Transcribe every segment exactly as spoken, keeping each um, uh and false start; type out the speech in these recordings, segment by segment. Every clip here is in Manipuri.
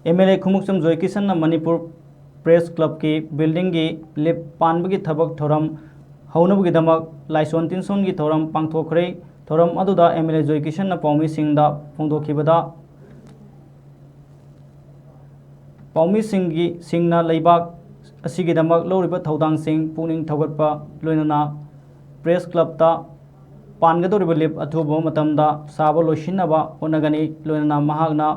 ꯑꯦꯝ ꯑꯦꯜ ꯑꯦ ꯈꯨꯃꯨꯛꯆꯝ ꯖꯣꯏꯀꯤꯁꯟꯅ ꯃꯅꯤꯄꯨꯔ ꯄ꯭ꯔꯦꯁ ꯀ꯭ꯂꯕꯀꯤ ꯕꯤꯜꯗꯤꯡꯒꯤ ꯂꯤꯞ ꯄꯥꯟꯕꯒꯤ ꯊꯕꯛ ꯊꯧꯔꯝ ꯍꯧꯅꯕꯒꯤꯗꯃꯛ ꯂꯥꯏꯁꯣꯟ ꯇꯤꯟꯁꯣꯟꯒꯤ ꯊꯧꯔꯝ ꯄꯥꯡꯊꯣꯛꯈ꯭ꯔꯦ꯫ ꯊꯧꯔꯝ ꯑꯗꯨꯗ ꯑꯦꯝ ꯑꯦꯜ ꯑꯦ ꯖꯣꯏꯀꯤꯁꯟꯅ ꯄꯥꯎꯃꯤꯁꯤꯡꯗ ꯐꯣꯡꯗꯣꯛꯈꯤꯕꯗ, ꯄꯥꯎꯃꯤꯁꯤꯡꯒꯤ, ꯁꯤꯡꯅ ꯂꯩꯕꯥꯛ ꯑꯁꯤꯒꯤꯗꯃꯛ ꯂꯧꯔꯤꯕ ꯊꯧꯗꯥꯡꯁꯤꯡ ꯄꯨꯛꯅꯤꯡ ꯊꯧꯒꯠꯄ ꯂꯣꯏꯅꯅ ꯄ꯭ꯔꯦꯁ ꯀ꯭ꯂꯕꯇ ꯄꯥꯟꯒꯗꯧꯔꯤꯕ ꯂꯤꯞ ꯑꯊꯨꯕ ꯃꯇꯝꯗ ꯁꯥꯕ ꯂꯣꯏꯁꯤꯟꯅꯕ ꯍꯣꯠꯅꯒꯅꯤ꯫ ꯂꯣꯏꯅꯅ ꯃꯍꯥꯛꯅ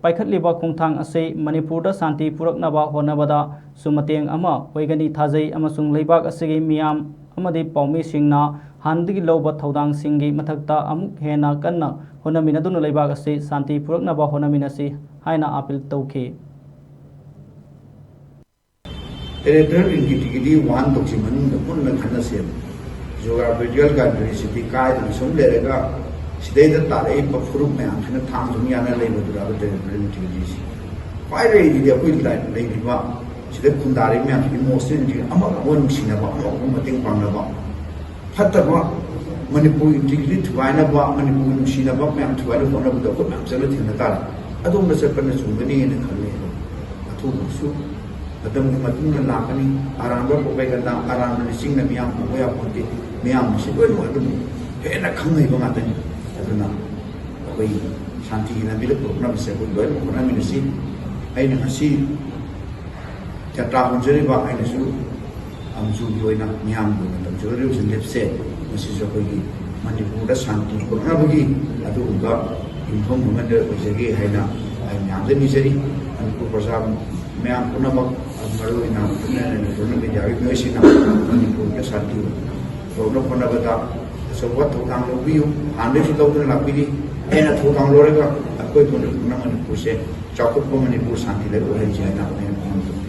ꯄꯥꯏꯈꯠꯂꯤꯕ ꯈꯣꯡꯊꯥꯡ ꯑꯁꯤ ꯃꯅꯤꯄꯨꯔꯗ ꯁꯥꯟꯇꯤ ꯄꯨꯔꯛꯅꯕ ꯍꯣꯠꯅꯕꯗꯁꯨ ꯃꯇꯦꯡ ꯑꯃ ꯑꯣꯏꯒꯅꯤ ꯊꯥꯖꯩ, ꯑꯃꯁꯨꯡ ꯂꯩꯕꯥꯛ ꯑꯁꯤꯒꯤ ꯃꯤꯌꯥꯝ ꯑꯃꯗꯤ ꯄꯥꯎꯃꯤꯁꯤꯡꯅ ꯍꯥꯟꯅꯗꯒꯤ ꯂꯧꯕ ꯊꯧꯗꯥꯡꯁꯤꯡꯒꯤ ꯃꯊꯛꯇ ꯑꯃꯨꯛ ꯍꯦꯟꯅ ꯀꯟꯅ ꯍꯣꯠꯅꯃꯤꯟꯅꯗꯨꯅ ꯂꯩꯕꯥꯛ ꯑꯁꯤ ꯁꯥꯟꯇꯤ ꯄꯨꯔꯛꯅꯕ ꯍꯣꯠꯅꯃꯤꯟꯅꯁꯤ ꯍꯥꯏꯅ ꯑꯥꯄꯤꯜ ꯇꯧꯈꯤ꯫ Territorial integrity ꯋꯥꯍꯟꯊꯣꯛꯁꯤ ꯃꯅꯨꯡꯗ ꯃꯨꯟꯅ ꯈꯟꯅꯁꯦꯕ꯫ Geographical boundary ꯁꯤꯗꯤ ꯀꯥꯏꯗꯅ ꯁꯨꯝ ꯂꯩꯔꯒ ꯁꯤꯗꯩꯗ ꯇꯥꯔꯛꯏꯕ ꯐꯨꯔꯨꯞ ꯃꯌꯥꯝꯁꯤꯅ ꯊꯥꯡ ꯁꯨꯝ ꯌꯥꯅ ꯂꯩꯕꯗꯨꯔꯕ territorial integrity ꯁꯤ? ꯈ꯭ꯋꯥꯏ ꯂꯩꯔꯤꯗꯤ ꯑꯩꯈꯣꯏ ꯂꯥꯏ-, ꯂꯩꯔꯤꯕ ꯁꯤꯗ ꯈꯨꯟꯗꯥꯔꯤꯕ ꯃꯌꯥꯝꯁꯤꯒꯤ emotional integrity, ꯑꯃꯒ ꯑꯃꯒ ꯅꯨꯡꯁꯤꯅꯕ, ꯑꯃꯒ ꯑꯃꯒ ꯃꯇꯦꯡ ꯄꯥꯡꯅꯕ, ꯐꯠꯇꯕ ꯃꯅꯤꯄꯨꯔ integrity ꯊꯨꯒꯥꯏꯅꯕ, ꯃꯅꯤꯄꯨꯔ ꯅꯨꯡꯁꯤꯅꯕ ꯃꯌꯥꯝ ꯊꯨꯒꯥꯏꯅꯕ ꯍꯣꯠꯅꯕꯗ ꯑꯩꯈꯣꯏ ꯃꯌꯥꯝ ꯆꯠꯅ ꯊꯦꯡꯅ ꯇꯥꯔꯦ꯫ ꯑꯗꯣꯝꯗ ꯆꯠꯄꯅ ꯆꯨꯝꯒꯅꯤꯅ ꯈꯜꯂꯤ꯫ ꯑꯊꯨꯕꯁꯨ ꯃꯇꯝꯒꯤ ꯃꯇꯨꯡ ꯏꯟꯅ ꯂꯥꯛꯀꯅꯤ꯫ ꯑꯔꯥꯟꯕ propaganda, ꯑꯔꯥꯟꯕ ꯂꯤꯆꯤꯡꯅ ꯃꯤꯌꯥꯝ ꯄꯨꯕ ꯌꯥꯄꯣꯟꯇꯦ꯫ ꯃꯤꯌꯥꯝ ꯑꯁꯤ ꯂꯣꯏꯅꯃꯛ ꯑꯗꯨꯝ ꯍꯦꯟꯅ ꯈꯪ ꯍꯩꯕ ꯉꯥꯛꯇꯅꯤ꯫ ꯑꯗꯨꯅ ꯑꯩꯈꯣꯏ ꯁꯥꯟꯇꯤꯒꯤ ꯂꯝꯕꯤꯗ ꯄꯨꯔꯛꯅꯕꯁꯦ ꯑꯩꯈꯣꯏ ꯂꯣꯏꯅꯃꯛ ꯍꯣꯠꯅꯃꯤꯟꯅꯁꯤ꯫ ꯑꯩꯅ ꯉꯁꯤ ꯖꯇ꯭ꯔꯥ ꯍꯧꯖꯔꯤꯕ ꯑꯩꯅꯁꯨ ꯑꯝꯖꯨꯒꯤ ꯑꯣꯏꯅ ꯃꯤꯌꯥꯝꯒꯤ ꯑꯣꯏꯅ ꯇꯧꯖꯒꯗꯧꯔꯤꯕꯁꯤ ꯂꯦꯞꯁꯦ꯫ ꯃꯁꯤꯁꯨ ꯑꯩꯈꯣꯏꯒꯤ ꯃꯅꯤꯄꯨꯔꯗ ꯁꯥꯟꯇꯤ ꯄꯨꯔꯛꯅꯕꯒꯤ ꯑꯗꯨꯒꯨꯝꯕ ꯌꯨꯝꯐꯝ ꯑꯃꯗ ꯑꯣꯏꯖꯒꯦ ꯍꯥꯏꯅ ꯑꯩ ꯃꯌꯥꯝꯗ ꯅꯤꯖꯔꯤ꯫ ꯃꯅꯤꯄꯨꯔ ꯄ꯭ꯔꯖꯥ ꯃꯌꯥꯝ ꯄꯨꯝꯅꯃꯛ, ꯃꯔꯨꯑꯣꯏꯅ ꯏꯟꯇꯔꯅꯦꯁꯅꯦꯜ ꯃꯦꯗꯤꯌꯥꯒꯤ ꯃꯤꯑꯣꯏꯁꯤꯡꯅ ꯃꯅꯤꯄꯨꯔꯗ ꯁꯥꯟꯇꯤ ꯄꯨꯔꯛꯅꯕ ꯍꯣꯠꯅꯕꯗ ꯑꯆꯧꯕ ꯊꯧꯗꯥꯡ ꯂꯧꯕꯤꯌꯨ꯫ ꯍꯥꯟꯅꯗꯩꯁꯨ ꯂꯧꯗꯨꯅ ꯂꯥꯛꯄꯤꯔꯤ꯫ ꯍꯦꯟꯅ ꯊꯧꯗꯥꯡ ꯂꯧꯔꯒ ꯑꯩꯈꯣꯏ ꯄꯨꯟꯅ ꯃꯅꯤꯄꯨꯔꯁꯦ ꯆꯥꯎꯈꯠꯄ ꯃꯅꯤꯄꯨꯔ, ꯁꯥꯟꯇꯤ ꯂꯩꯕꯥꯛ ꯑꯣꯏꯍꯟꯁꯤ ꯍꯥꯏꯅ ꯑꯩꯅ ꯈꯪꯍꯟꯖꯔꯤ꯫